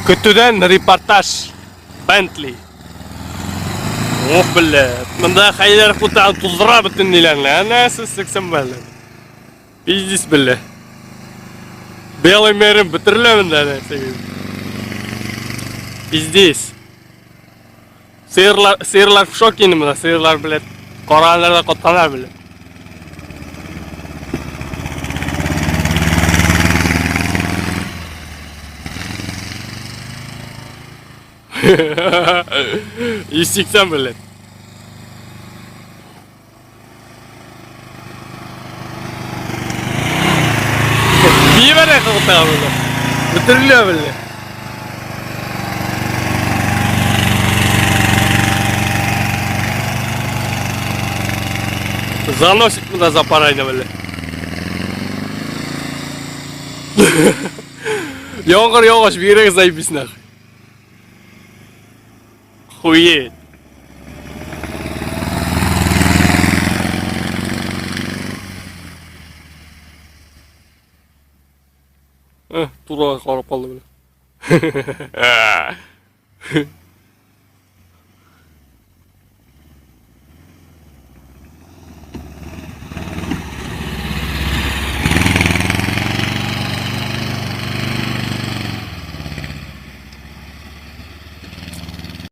Көтүдән репортаж. Бентли. Ох, блядь. Монда хәйләр кута туздыра бөтен ниләрне. Әнә сез сексен бәле. Пиздец, блядь. Белый мерин бөтерелә монда әнә сез. Пиздец. Сыерлар, сыерлар в шоке инде монда. Сыерлар, блядь, караганнар да катканнар, блядь. 180, блядь. Бибәрә кылта монда. Бөтерелә, блядь. Заносит монда запарайны, блядь. Яңгыр яугач бигрәк заебись нахуй. Хуеть. Турага карап калды, бля.